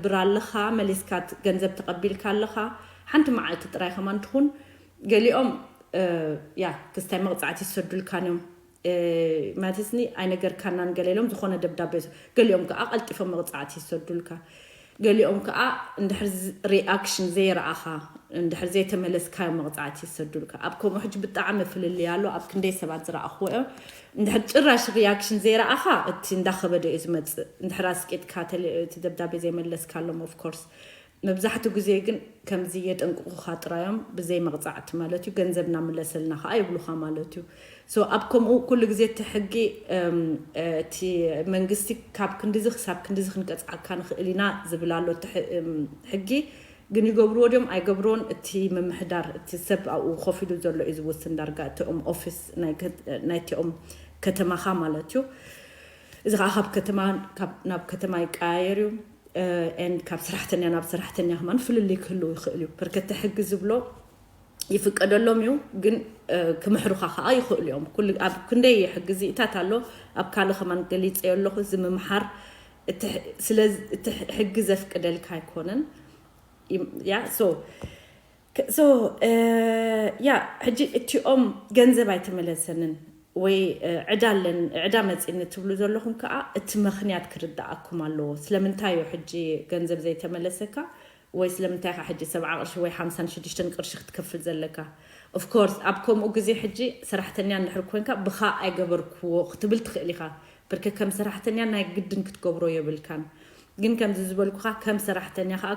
ብር ኣለኻ፣ መሊስካ ገንዘብ ተቐቢልካ ኣለኻ። ሓንቲ መዓልቲ ጥራይ ከማን ትኹን፣ ገሊኦም ያ ክስታይ መቕፃዕቲ ይሰዱልካን እዮም። ማለትስኒ ኣይነገርካናን ገለ ኢሎም ዝኾነ ደብዳቤ፣ ገሊኦም ከዓ ቀልጢፎም መቕፃዕቲ ይሰዱልካ። ገሊኦም ከዓ እንድሕር reaction ዘይረኣኻ፣ እንድሕር ዘይተመለስካዮም መቕፃዕቲ ይሰዱልካ። ኣብ ከምኡ ሕጂ ብጣዕሚ ፍልልይ ኣሎ። ኣብ ክንደይ ሰባት ዝረኣኽዎ እዮም። እንድሕር ጭራሽ reaction ዘይረኣኻ፣ እቲ እንዳኸበደ እዩ ዝመፅእ። እንድሕር ኣስቂጥካ፣ እቲ ደብዳቤ ዘይመለስካሎም፣ of course። መብዛሕትኡ ግዜ ግን ከምዚ የጠንቅቑኻ ጥራዮም፣ ብዘይ መቕፃዕቲ ማለት እዩ። ገንዘብና ምለሰልና ከዓ ይብሉኻ ማለት እዩ። So ኣብ ከምኡ ኩሉ ግዜ እቲ ሕጊ እቲ መንግስቲ ካብ ክንድዚ ክሳብ ክንድዚ ክንቀፅዓካ ንኽእል ኢና ዝብል ኣሎ እቲ ሕጊ። ግን ይገብርዎ ድዮም ኣይገብርዎን፣ እቲ ምምሕዳር፣ እቲ ሰብ ኣብኡ ኮፍ ኢሉ ዘሎ እዩ ዝውስን። ዳርጋ እቲኦም ኦፊስ ናይቲኦም ከተማኻ ማለት እዩ። እዚ ከዓ ካብ ከተማ ናብ ከተማ ይቀያየር እዩ። And ካብ ሰራሕተኛ ናብ ሰራሕተኛ ከማን ፍልልይ ክህልው ይኽእል እዩ። በርከተ ሕጊ ዝብሎ ይፍቀደሎም እዩ፣ ግን ክምሕሩኻ ከዓ ይኽእሉ እዮም። ኣብ ክንደይ ሕጊ ዚእታት ኣሎ፣ ኣብ ካልእ ከማን ገሊፀ ኣለኹ። እዚ ምምሓር ስለ እቲ ሕጊ ዘፍቅደልካ ኣይኮነን። ያ so ያ ሕጂ እቲኦም ገንዘብ ኣይተመለሰንን ወይ ዕዳ ኣለን፣ ዕዳ መፂኒ ትብሉ ዘለኹም ከዓ እቲ ምኽንያት ክርዳኣኩም ኣለዎ። ስለምንታይ እዩ ሕጂ ገንዘብ ዘይተመለሰካ ወይ ስለምንታይ ካ ሕጂ ሰብዓ ቅርሺ ወይ ሓምሳን ሽዱሽተን ቅርሺ ክትከፍል ዘለካ? Of course ኣብ ከምኡ ግዜ ሕጂ ሰራሕተኛ እንድሕር ኮንካ ብኻ ኣይገበርክዎ ክትብል ትኽእል ኢኻ። ብርክ ከም ሰራሕተኛ ናይ ግድን ክትገብሮ የብልካን። ግን ከምዚ ዝበልኩኻ ከም ሰራሕተኛ ከዓ